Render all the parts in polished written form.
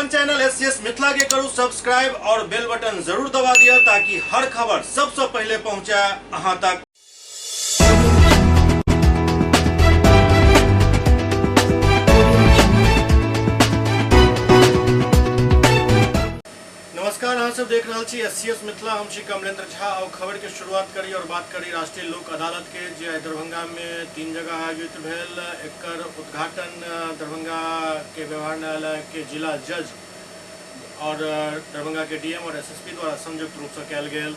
अपन channel SCS Mithila के करू सब्सक्राइब और बेल बटन जरूर दबा दिया ताकि हर खबर सबसे पहले पहुंचे अहां तक। नमस्कार, अहाँ सब देख रहल छी एससीएस मिथिला। हम छी कमलेंद्र झा और खबर के शुरुआत करी और बात करी राष्ट्रीय लोक अदालत के, जे आइ दरभंगा में 3 जगह आयोजित भेल। एकर उद्घाटन दरभंगा के व्यवहार न्यायालय के जिला जज और दरभंगा के डीएम और एसएसपी द्वारा संयुक्त रूप से कयल गेल।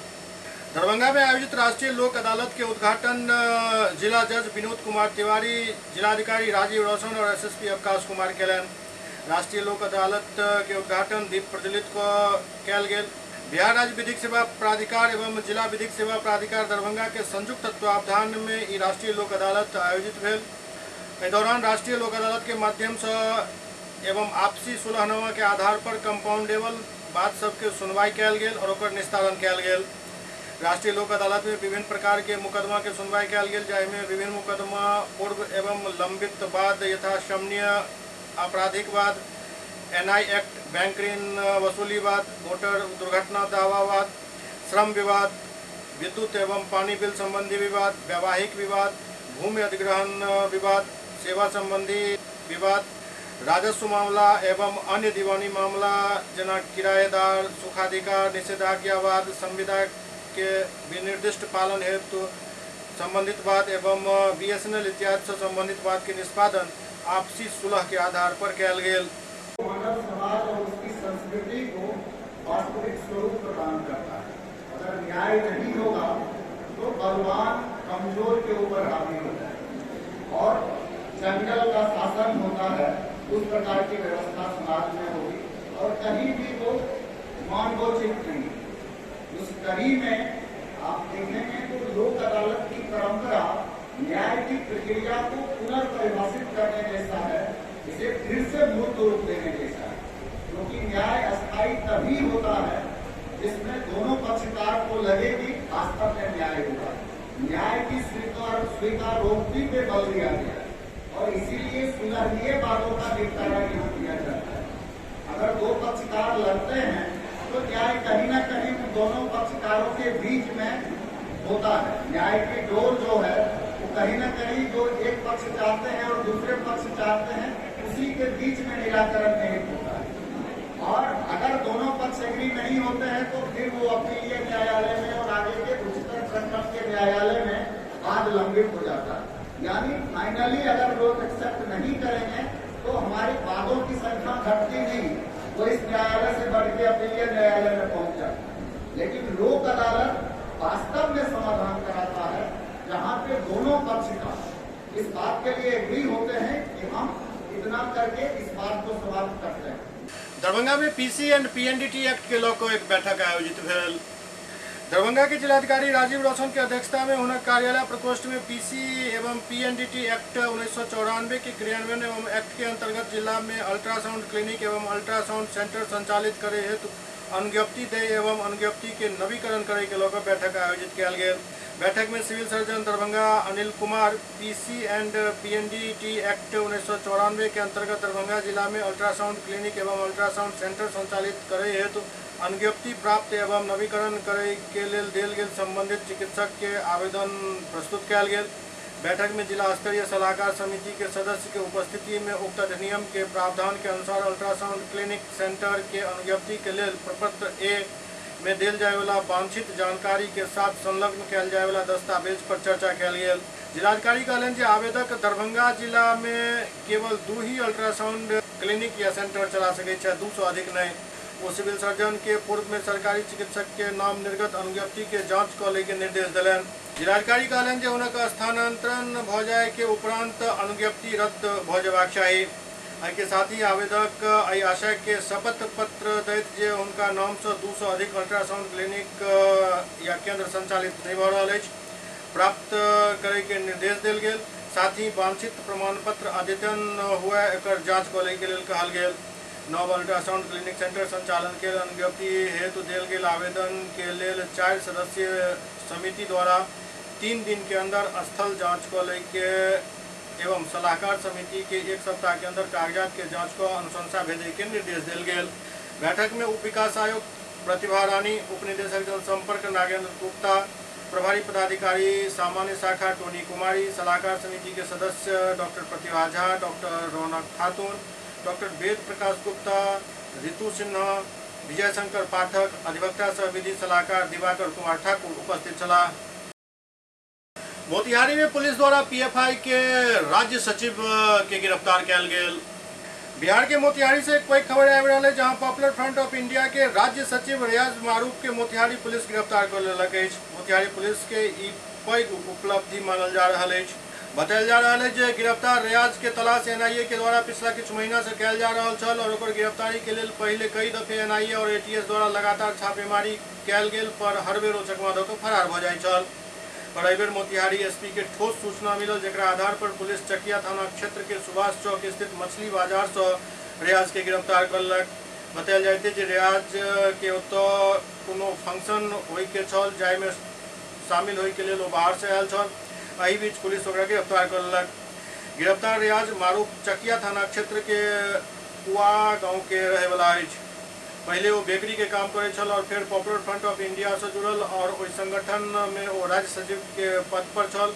दरभंगा में आयोजित राष्ट्रीय लोक अदालत के उद्घाटन जिला जज विनोद कुमार तिवारी, जिलाधिकारी राजीव रोशन और एसएसपी अवकाश कुमार केलनि। राष्ट्रीय लोक अदालत के उद्घाटन दीप प्रज्वलित कयल गेल। बिहार राज्य विधिक सेवा प्राधिकार एवं जिला विधिक सेवा प्राधिकार दरभंगा के संयुक्त तत्वावधान में ई राष्ट्रीय लोक अदालत आयोजित भेल। एहि दौरान राष्ट्रीय लोक अदालत के माध्यम से एवं आपसी सुलहनामा के आधार पर कंपाउंडेबल बात सबके सुनवाई कयल गेल और ओकर निस्तारण कयल गेल। राष्ट्रीय लोक अदालत में विभिन्न प्रकार के मुकदमा के सुनवाई कयल गेल, जाहिमे विभिन्न मुकदमा पूर्व एवं लंबित वाद यथा शमनीय आपराधिक वाद, एनआई एक्ट, बैंक ऋण वसूली वाद, मोटर दुर्घटना दावा वाद, श्रम विवाद, विद्युत एवं पानी बिल संबंधी विवाद, वैवाहिक विवाद, भूमि अधिग्रहण विवाद, सेवा संबंधी विवाद, राजस्व मामला एवं अन्य दीवानी मामला जेना किराएदार, सुखाधिकार, निषेधाज्ञा वाद, संविदा के विनिर्दिष्ट पालन हेतु संबंधित वाद एवं बीएसएनएल इत्यादि से संबंधित वाद के निष्पादन आपसी सुलह के आधार पर कयल गेल। मानव समाज और उसकी संस्कृति को वास्तविक स्वरूप प्रदान करता है। अगर न्याय नहीं होगा तो बलवान कमजोर के ऊपर हावी हो जाएगा और जंगल का शासन होता है, उस प्रकार की व्यवस्था समाज में होगी और कहीं भी वो मानवोचित नहीं। उस कड़ी में आप देखेंगे तो लोक अदालत की परंपरा न्याय की प्रक्रिया को पुनर्परिभाषित करने जैसा है, इसे फिर से मूर्त रूप देने जैसा है, क्योंकि न्याय अस्थायी तभी होता है जिसमें दोनों पक्षकार को लगे कि वास्तव में न्याय हुआ। न्याय की स्वीकारोक्ति पे बल दिया गया है और इसीलिए सुलहनीय बातों का निपटारा यहाँ किया जाता है। अगर दो पक्षकार लड़ते हैं तो न्याय कहीं ना कहीं उन दोनों पक्षकारों के बीच में होता है। न्याय की डोर जो है वो कहीं ना कहीं जो एक पक्ष चाहते हैं और दूसरे पक्ष चाहते हैं उसी के बीच में निराकरण नहीं होता है। और अगर दोनों पक्ष एग्री नहीं होते हैं तो फिर वो अपीलीय न्यायालय में और आगे के उच्चतर प्रक्रम के न्यायालय में वाद लंबित हो जाता है। यानी फाइनली अगर लोग एक्सेप्ट नहीं करेंगे तो हमारे वादों की संख्या घटती नहीं, वो इस न्यायालय से बढ़ के अपीलीय न्यायालय में पहुंच जाता है। लेकिन लोक अदालत वास्तव में समाधान कराता है, जहां पे दोनों पक्षकार इस बात के लिए एग्री होते हैं कि हम इतना करके इस बात को समाप्त करते हैं। दरभंगा में पीसी एंड पीएनडीटी एक्ट के लऽ कऽ एक बैठक आयोजित भेल। दरभंगा के जिलाधिकारी राजीव रोशन के अध्यक्षता में हुनक कार्यालय प्रकोष्ठ में पीसी एवं पीएनडीटी एक्ट 1994 के क्रियान्वयन एवं एक्ट के अंतर्गत जिला में अल्ट्रासाउंड क्लिनिक एवं अल्ट्रासाउंड सेंटर संचालित करे हेतु अनुज्ञप्ति दे एवं अनुज्ञप्ति के नवीकरण करे के लऽ कऽ बैठक आयोजित कयल गेल। बैठक में civil surgeon Darbhanga Anil Kumar PC and PNDT act 1994 के अंतर्गत दरभंगा जिला में अल्ट्रासाउंड क्लिनिक एवं अल्ट्रासाउंड सेंटर संचालित करे हेतु अनुज्ञप्ति प्राप्त एवं नवीकरण करे के लेल देल गेल संबंधित चिकित्सक के आवेदन प्रस्तुत कयल गेल। बैठक में जिला स्तरीय सलाहकार समिति के सदस्य के उपस्थिति में उक्त अधिनियम के प्रावधान के अनुसार अल्ट्रासाउंड क्लिनिक सेंटर के अनुज्ञप्ति के लेल प्रपत्र ए में देल जायवला वांछित जानकारी के साथ संलग्न कयल जायवला दस्तावेज पर चर्चा कयल गेल। जिलाधिकारी कहलनि जे आवेदक दरभंगा जिला में केवल 2 ही अल्ट्रासाउंड क्लिनिक या सेंटर चला सकैत छथि, 2 से अधिक नहीं। ओ सिविल सर्जन के पूर्व में सरकारी चिकित्सक के नाम निर्गत अनुज्ञप्ति के जांच कऽ लै के निर्देश देलनि। जिलाधिकारी कहलनि जे हुनक स्थानांतरण भऽ जाय के उपरांत अनुज्ञप्ति रद्द भऽ जेबाक चाही। एहिके साथ ही आवेदक एहि आशय के शपथ पत्र दैत जे हुनका नाम से 2 से अधिक अल्ट्रासाउंड क्लिनिक या केंद्र संचालित नहीं भऽ रहल अछि प्राप्त करे के निर्देश देल गेल। साथ ही वांछित प्रमाण पत्र अद्यतन हुए एकर जांच कऽ लै के लेल कहल गेल। नव अल्ट्रासाउंड क्लिनिक सेंटर संचालन के अनुज्ञप्ति हेतु देल गेल आवेदन के लेल 4 सदस्यीय समिति द्वारा 3 दिन के अंदर स्थल जांच कऽ लै के एवं सलाहकार समिति के एक सप्ताह के अंदर कागजात के जांच को अनुशंसा भेजे के निर्देश दिल गेल। बैठक में उप विकास आयुक्त प्रतिभा रानी, उप निदेशक जनसंपर्क नागेंद्र गुप्ता, प्रभारी पदाधिकारी सामान्य शाखा टोनी कुमारी, सलाहकार समिति के सदस्य doctor Pratibha Jha, doctor Raunak Khatun, doctor Ved Prakash Gupta, Ritu Sinha, Vijay Shankar Pathak, अधिवक्ता सह विधि सलाहकार दिवाकर कुमार ठाकुर उपस्थित छलाह। मोतिहारी में पुलिस द्वारा पीएफआई के राज्य सचिव के गिरफ्तार कयल गेल। बिहार के मोतिहारी से एक पैघ खबर आबि रहल है, जहां पॉपुलर फ्रंट ऑफ इंडिया के राज्य सचिव रियाज मारूफ के मोतिहारी पुलिस गिरफ्तार कर लेलक अछि। मोतिहारी पुलिस के ई पैघ उपलब्धि मानल जा रहल अछि। बतायल जा रहल है जे गिरफ्तार रियाज के तलाश एनआईए के द्वारा पिछला किछु महीना से कयल जा रहल छल और ओकर गिरफ्तारी के लेल पहिले कई दफे एनआईए और एटीएस द्वारा लगातार छापेमारी कयल गेल, पर हर बेर ओ चकमा दऽ कऽ फरार भऽ जाइत छल। पर एहि बेर मोतिहारी एसपी के ठोस सूचना मिलल, जकरा आधार पर पुलिस चकिया थाना क्षेत्र के सुभाष चौक स्थित मछली बाजार से रियाज के गिरफ्तार करलक। बतायल जाइत जे रियाज के ओतऽ कोनो फंक्शन होय के छल, जाहिमे शामिल होय के लेल ओ बाहर से आयल छल। एहि बीच पुलिस ओकरा गिरफ्तार करलक। गिरफ्तार रियाज मारूफ चकिया थाना क्षेत्र के कुआ गांव के रहैवला अछि। पहले वो बेकरी के काम करे छल और फिर पॉपुलर फ्रंट ऑफ इंडिया से जुड़ल और ओहि संगठन में ओ राज्य सचिव के पद पर छल।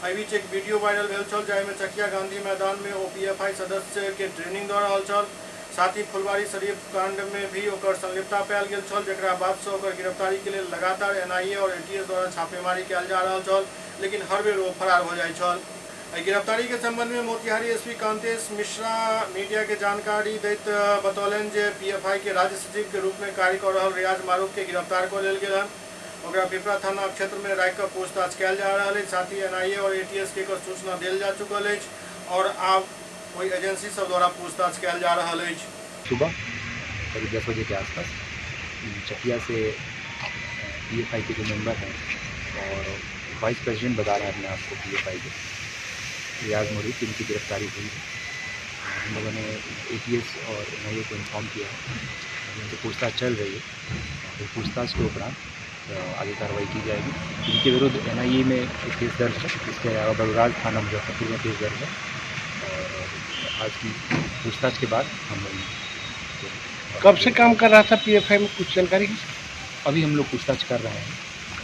एहि बीच एक वीडियो वायरल भेल छल, जाहिमे चकिया गांधी मैदान में ओ पीएफआई सदस्य के ट्रेनिंग दऽ रहल छल। साथ ही फुलवारी शरीफ कांड में भी ओकर संलिप्तता पायल गेल छल, जकरा बाद से ओकर गिरफ्तारी के लेल लगातार एनआईए और एटीएस द्वारा छापेमारी कयल जा रहल छल, लेकिन हर बेर ओ फरार हो जाइत छल। एहि गिरफ्तारी के संबंध में मोतिहारी एसपी कांतेश मिश्रा मीडिया के जानकारी दैत बतौलनि जे पीएफआई के राज्य सचिव के रूप में कार्य कऽ रहल रियाज मारूफ के गिरफ्तार कऽ लेल गेल हन। ओकरा पिपरा थाना क्षेत्र में राखि कऽ पूछताछ कयल जा रहल अछि। साथ ही एनआईए और एटीएस के एकर सूचना देल जा चुकल अछि और आब ओहि एजेंसी सब द्वारा पूछताछ कयल जा रहल अछि। सुबह करीब 10 बजे के आसपास चकिया से पीएफआई के जो मेंबर हैं और वाइस प्रेसिडेंट बता रहे हैं अपने आप को पीएफआई के, रियाज मारूफ, इनकी गिरफ्तारी हुई है। हम लोगों ने एटीएस और एनआईए को इन्फॉर्म किया है, उनसे पूछताछ चल रही है। फिर पूछताछ के उपरांत आगे कार्रवाई की जाएगी। इनके विरुद्ध एनआईए में एक केस दर्ज है, इसके अलावा बरूराज थाना मुजफ्फरपुर में केस दर्ज है और आज की पूछताछ के बाद हम लोग। कब से काम कर रहा था पीएफआई में, कुछ जानकारी है? अभी हम लोग पूछताछ कर रहे हैं।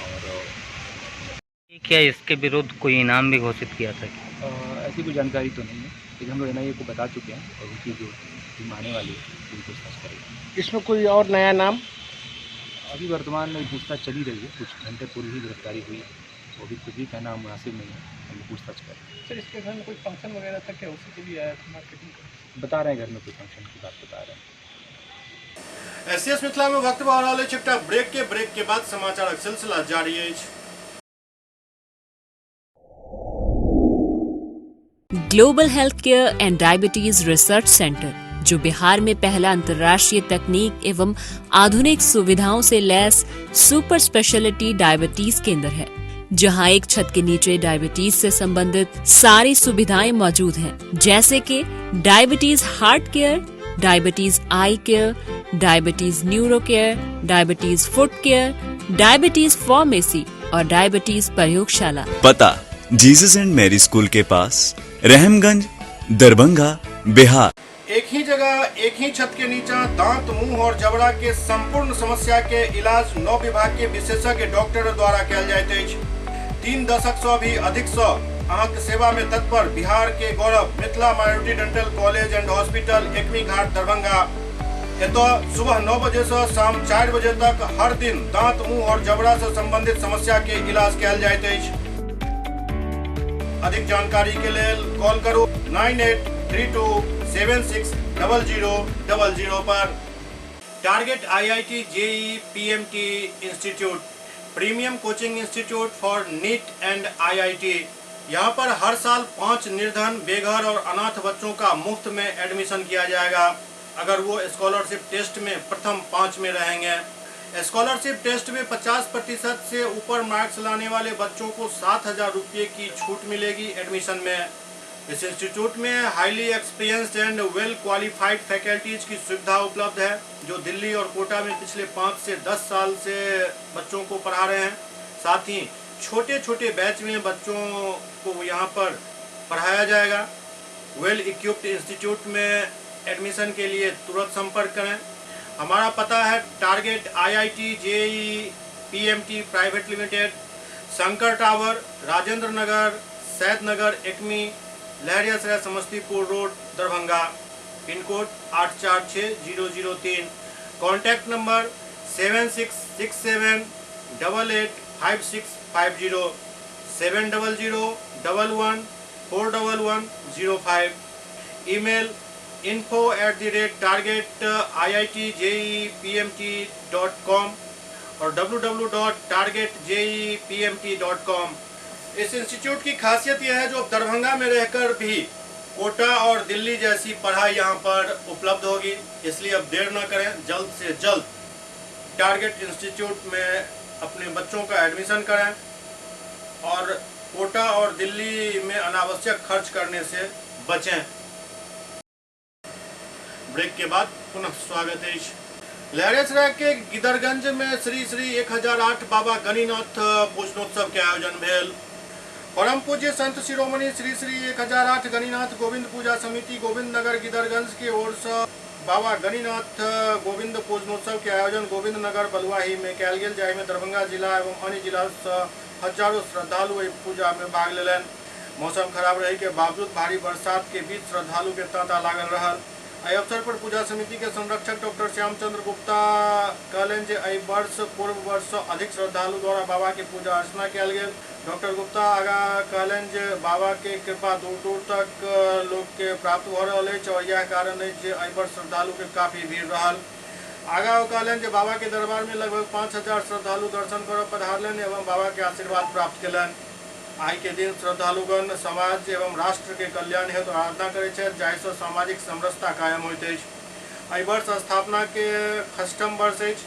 और क्या इसके विरुद्ध कोई इनाम भी घोषित किया था? ऐसी कोई जानकारी तो नहीं है, लेकिन हम लोग एनआईए को बता चुके हैं और उनकी जो टीम आने वाली है पूरी पूछताछ करेगी। इसमें कोई और नया नाम? अभी वर्तमान में पूछताछ चली रही है, कुछ घंटे पूर्व ही गिरफ्तारी हुई है, तो अभी कुछ भी कहना मुनासिब नहीं है। हम लोग पूछताछ कर रहे हैं। सर, इसके घर में कोई फंक्शन वगैरह था क्या, उसी के लिए आया था मार्केटिंग? बता रहे हैं घर में कोई फंक्शन की बात बता रहे हैं। एसएस मिथिला में वक्त भऽ रहल अछि एकटा ब्रेक के। ब्रेक के बाद समाचारक सिलसिला जारी अछि। Global health care and diabetes research centre, जो बिहार में पहला अंतर्राष्ट्रीय तकनीक एवं आधुनिक सुविधाओं से लैस सुपर स्पेशलिटी डायबिटीज केंद्र है, जहां एक छत के नीचे डायबिटीज से संबंधित सारी सुविधाएं मौजूद हैं, जैसे कि diabetes heart care, diabetes eye care, diabetes neuro care, diabetes foot care, diabetes pharmacy और डायबिटीज प्रयोगशाला। पता जीसस एंड मैरी स्कूल के पास, रहमगंज, दरभंगा, बिहार। एक ही जगह एक ही छत के नीचा दांत, मुंह और जबड़ा के संपूर्ण समस्या के इलाज 9 विभाग के विशेषज्ञ डॉक्टर द्वारा कयल जाइत अछि। 3 दशक से भी अधिक से अहाँके सेवा में तत्पर बिहार के गौरव Mithila minority dental college and hospital, Ekmi Ghat, Darbhanga. एतऽ सुबह 9 बजे से शाम 4 बजे तक हर दिन दांत, मुंह और जबड़ा से संबंधित समस्या के इलाज कयल जाइत अछि। अधिक जानकारी के लेल कॉल करू 983276 0000 पर। Target IIT JEE PMT institute, premium coaching institute for NEET and IIT। यहाँ पर हर साल 5 निर्धन, बेघर और अनाथ बच्चों का मुफ्त में एडमिशन किया जाएगा अगर वो स्कॉलरशिप टेस्ट में प्रथम 5 में रहेंगे। स्कॉलरशिप टेस्ट में 50% से ऊपर मार्क्स लाने वाले बच्चों को 7,000 रुपये की छूट मिलेगी एडमिशन में। इस इंस्टीट्यूट में highly experienced and well qualified faculties की सुविधा उपलब्ध है, जो दिल्ली और कोटा में पिछले 5 से 10 साल से बच्चों को पढ़ा रहे हैं। साथ ही छोटे छोटे बैच में बच्चों को यहाँ पर पढ़ाया जाएगा। वेल इक्विप्ड इंस्टीट्यूट में एडमिशन के लिए तुरंत संपर्क करें। हमारा पता है Target IIT JEE PMT private limited, Shankar tower, Rajendra Nagar, Saidnagar, Ekmi, Laheriasarai, Samastipur road, Darbhanga, pin code 846003। Contact number 7667 88 5650 700 11 411 05। Email info@targetiitjeepmt.com और www.targetjeepmt.com। इस इंस्टीट्यूट की खासियत यह है जो दरभंगा में रहकर भी कोटा और दिल्ली जैसी पढ़ाई यहाँ पर उपलब्ध होगी, इसलिए अब देर न करें, जल्द से जल्द टारगेट इंस्टीट्यूट में अपने बच्चों का एडमिशन करें और कोटा और दिल्ली में अनावश्यक खर्च करने से बचें। ब्रेक के बाद पुनः स्वागत है। लहरियासराय के गिदरगंज में श्री श्री 1008 बाबा गणिनाथ पूजनोत्सव के आयोजन भेल। परम पूज्य संत शिरोमणि श्री श्री 1008 गणिनाथ गोविंद पूजा समिति गोविंद नगर गिदरगंज की ओर से बाबा गणिनाथ गोविंद पूजनोत्सव के आयोजन गोविंद नगर बलुआही में कयल गेल, जाहि में दरभंगा जिला एवं अन्य जिला से हजारों श्रद्धालु एहि पूजा में भाग लेलनि। मौसम खराब रहे के बावजूद भारी बरसात के बीच श्रद्धालु के तांता लागल रहल। एहि अवसर पर पूजा समिति के संरक्षक डॉक्टर श्यामचंद्र गुप्ता कहलनि जे एहि वर्ष पूर्व वर्ष से अधिक श्रद्धालु द्वारा बाबा के पूजा अर्चना कयल गेल। डॉक्टर गुप्ता आगा कहलनि जे बाबा के कृपा दूर दूर तक लोक के प्राप्त भऽ रहल अछि और यह कारण अछि जे एहि वर्ष श्रद्धालु के काफी भीड़ रहल। आगा ओ कहलनि जे बाबा के दरबार में लगभग 5000 श्रद्धालु दर्शन करऽ पधारलनि एवं बाबा के आशीर्वाद प्राप्त कयलनि। आइ के दिन श्रद्धालुगण समाज एवं राष्ट्र के कल्याण हेतु आराधना करैत छथि, जाहिसँ सामाजिक समरसता कायम होइत अछि। एहि वर्ष स्थापना के 6म वर्ष अछि।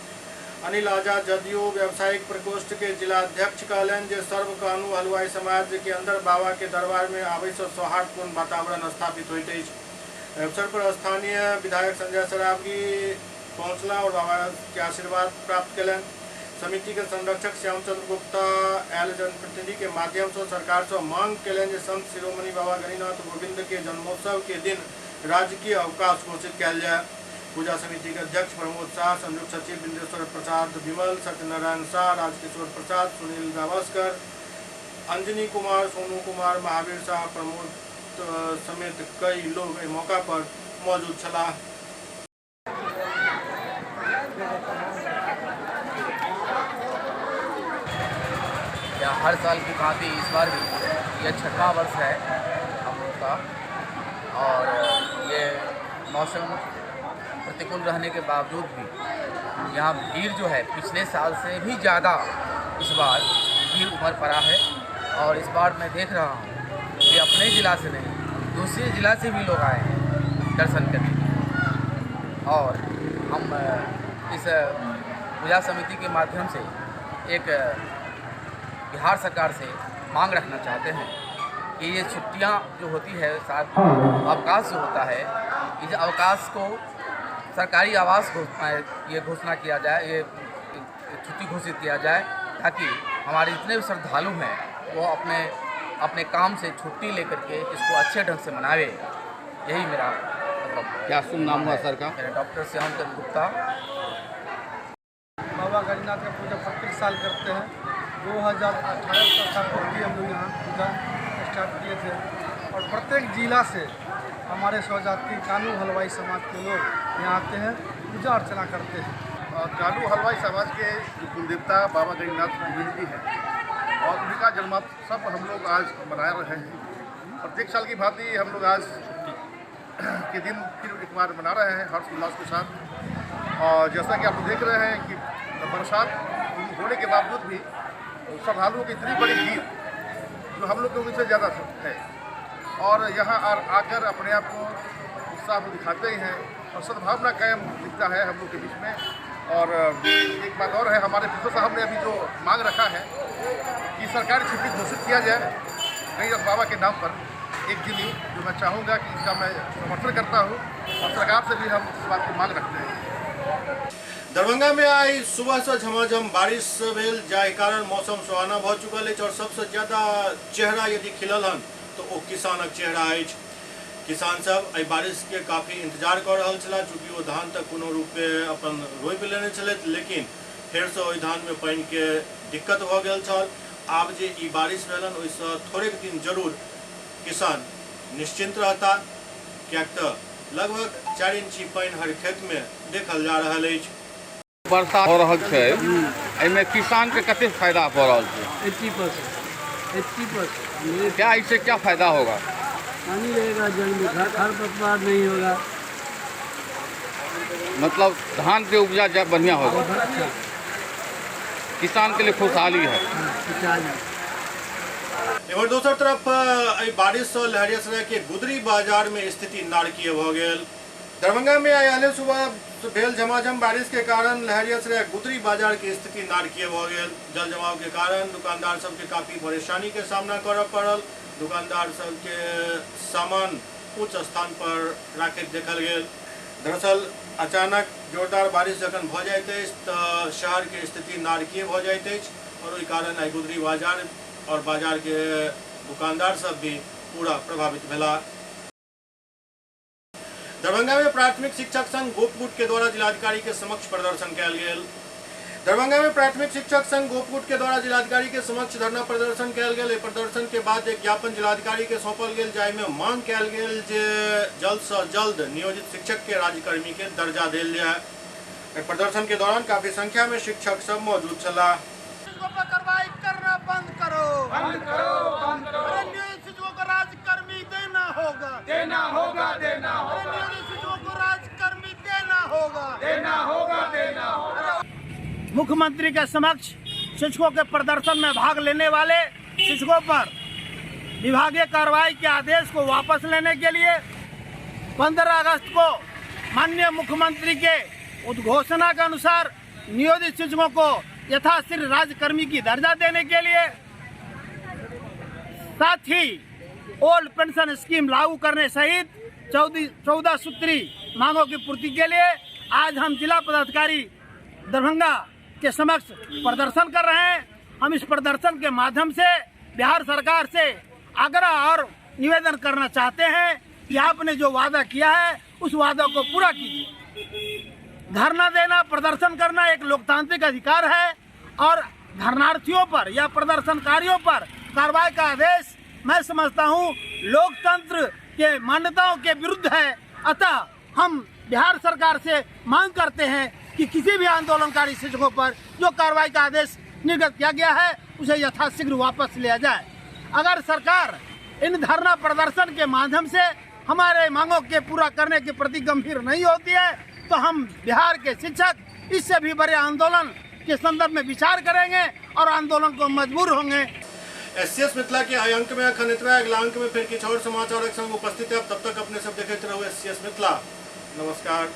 अनिल आजाद जदयू व्यावसायिक प्रकोष्ठ के जिलाध्यक्ष कहलनि जे सर्व कानू हलवाई समाज के अंदर बाबा के दरबार में आबै से सौहार्दपूर्ण वातावरण स्थापित होइत अछि। अवसर पर स्थानीय विधायक संजय सरावगी पहुँचला और बाबा के आशीर्वाद प्राप्त कयलनि। समिति के संरक्षक श्यामचंद्र गुप्ता आयल जनप्रतिनिधि के माध्यम से सरकार से मांग कयलनि जे संत शिरोमणि बाबा गणिनाथ गोविंद के जन्मोत्सव के दिन राजकीय अवकाश घोषित कयल जाय। पूजा समिति के अध्यक्ष प्रमोद शाह, संयुक्त सचिव बिंदेश्वर प्रसाद विमल, सत्यनारायण शाह, राजकिशोर प्रसाद, सुनील गावस्कर, अंजनी कुमार, सोनू कुमार, महावीर शाह, प्रमोद समेत कई लोग एहि मौका पर मौजूद छलाह। या हर साल की भांति इस बार भी यह 6वां वर्ष है हम लोग का, और ये मौसम प्रतिकूल रहने के बावजूद भी यहाँ भीड़ जो है पिछले साल से भी ज़्यादा इस बार भीड़ उमड़ पड़ा है। और इस बार मैं देख रहा हूँ कि अपने ज़िला से नहीं दूसरे ज़िला से भी लोग आए हैं दर्शन करने के लिए। और हम इस पूजा समिति के माध्यम से एक बिहार सरकार से मांग रखना चाहते हैं कि ये छुट्टियां जो होती है, साथ अवकाश जो होता है, इस अवकाश को सरकारी आवास ये घोषणा किया जाए, ये छुट्टी घोषित किया जाए, ताकि हमारे जितने भी श्रद्धालु हैं वो अपने अपने काम से छुट्टी लेकर के इसको अच्छे ढंग से मनावे। यही मेरा मतलब। क्या शुभ नाम हुआ सर का? मेरा डॉक्टर श्यामचंद्र गुप्ता। बाबा गणिनाथ का पूजा प्रत्येक साल करते हैं। 2018 का पूर्ति हम लोग यहाँ पूजा स्टार्ट किए थे और प्रत्येक जिला से हमारे स्वजाति कानू हलवाई समाज के लोग यहाँ आते हैं, पूजा अर्चना करते हैं। कानू हलवाई समाज के जो कुलदेवता बाबा गणिनाथ गोविंद जी हैं और उनका जन्मोत्सव हम लोग आज मना रहे हैं। प्रत्येक साल की भांति हम लोग आज के दिन फिर एक बार मना रहे हैं हर्ष उल्लास के साथ। और जैसा कि आप देख रहे हैं कि बरसात होने के बावजूद भी श्रद्धालुओं की इतनी बड़ी भीड़ जो हम लोग के उम्मीद से ज़्यादा है, और यहाँ आकर अपने आप को उत्साह दिखाते ही हैं और सद्भावना कायम दिखता है हम लोग के बीच में। और एक बात और है, हमारे प्रोफेसर साहब ने अभी जो मांग रखा है कि सरकारी छुट्टी घोषित किया जाए गणिनाथ बाबा के नाम पर एक दिन ही, जो मैं चाहूँगा कि इसका मैं समर्थन करता हूँ और सरकार से भी हम इस बात की मांग रखते हैं। दरभंगा में आई सुबह से झमाझम बारिश भेल, जाहि कारण मौसम सुहाना भ चुकल अछि और सबसे ज्यादा चेहरा यदि खिलल हन तऽ ओ किसानक चेहरा अछि। किसान सब एहि बारिश के काफी इंतजार कऽ रहल छलाह, चूँकि ओ धान तऽ कोनो रूपे अपन रोपि लेने छलथि, लेकिन फेरसँ ओहि धानमे पानिके दिक्कत भऽ गेल छल। आब जे ई बारिश भेलन ओहिसँ थोड़ेक दिन जरूर किसान निश्चिंत रहता, किएक तऽ लगभग 4 इंची पानि हर खेतमे देखल जा रहल अछि। वर्षा हो रहल छै, एहिमे किसान के कते फायदा हो रहल छै? 80%, 80%। क्या इससे क्या फायदा होगा? पानी रहेगा जल में, खरपतवार नहीं होगा, मतलब धान के उपजा बढ़िया होगा, किसान के लिए खुशहाली है। एम्हर दोसर तरफ एहि बारिश से लहेरियासराय के गुदरी बाजार में स्थिति नारकीय भऽ गेल। दरभंगा में आइ अहले सुबह भेल झमाझम बारिश के कारण लहेरियासराय गुदरी बाजार के स्थिति नारकीय भऽ गेल। जल जमाव के कारण दुकानदार सबके काफी परेशानी के सामना करऽ पड़ल। दुकानदार सबके सामान उच्च स्थान पर राखैत देखल गेल। दरअसल अचानक जोरदार बारिश जखन भऽ जाइत अछि तऽ शहर के स्थिति नारकीय भऽ जाइत अछि और ओहि कारण आइ गुदरी बाजार और बाजार के दुकानदार सब भी पूरा प्रभावित भेला। दरभंगा में प्राथमिक शिक्षक संघ गोपगुट के द्वारा जिलाधिकारी के समक्ष प्रदर्शन कयल गेल। दरभंगा में प्राथमिक शिक्षक संघ गोपगुट के द्वारा जिलाधिकारी के समक्ष धरना प्रदर्शन कयल गेल। एहि प्रदर्शन के बाद एक ज्ञापन जिलाधिकारी के सौंपल गेल, जाहिमे मांग कयल गेल जे जल्द से जल्द नियोजित शिक्षक के राज्यकर्मी के दर्जा देल जाय। एहि प्रदर्शन के दौरान काफी संख्या में शिक्षक सब मौजूद छलाह। कार्रवाई करना बंद करो, बंद करो, बंद करो। अरे नियोजित शिक्षकों को राज्यकर्मी देना होगा, देना होगा, देना होगा। अरे नियोजित शिक्षकों को राज्यकर्मी देना होगा, देना होगा, देना होगा। मुख्यमंत्री के समक्ष शिक्षकों के प्रदर्शन में भाग लेने वाले शिक्षकों पर विभागीय कार्रवाई के आदेश को वापस लेने के लिए 15 अगस्त को माननीय मुख्यमंत्री के उद्घोषणा के अनुसार नियोजित शिक्षकों को यथाशीघ्र राज्यकर्मी की दर्जा देने के लिए, साथ ही ओल्ड पेंशन स्कीम लागू करने सहित 14 सूत्री मांगों की पूर्ति के लिए आज हम जिला पदाधिकारी दरभंगा के समक्ष प्रदर्शन कर रहे हैं। हम इस प्रदर्शन के माध्यम से बिहार सरकार से आग्रह और निवेदन करना चाहते हैं कि आपने जो वादा किया है उस वादा को पूरा कीजिए। धरना देना, प्रदर्शन करना एक लोकतांत्रिक अधिकार है और धरनार्थियों पर या प्रदर्शनकारियों पर कार्रवाई का आदेश मैं समझता हूं लोकतंत्र के मान्यताओं के विरुद्ध है। अतः हम बिहार सरकार से मांग करते हैं कि किसी भी आंदोलनकारी शिक्षकों पर जो कार्रवाई का आदेश निर्गत किया गया है उसे यथाशीघ्र वापस लिया जाए। अगर सरकार इन धरना प्रदर्शन के माध्यम से हमारे मांगों के पूरा करने के प्रति गंभीर नहीं होती है तो हम बिहार के शिक्षक इससे भी बड़े आंदोलन के संदर्भ में विचार करेंगे और आंदोलन को मजबूर होंगे। एससीएस मिथिला के एहि अंक में अखन एतबे। अगला अंक में फिर किछु और समाचारक संग उपस्थित है। तब तक अपने सब देखैत रहू एससीएस मिथिला। नमस्कार।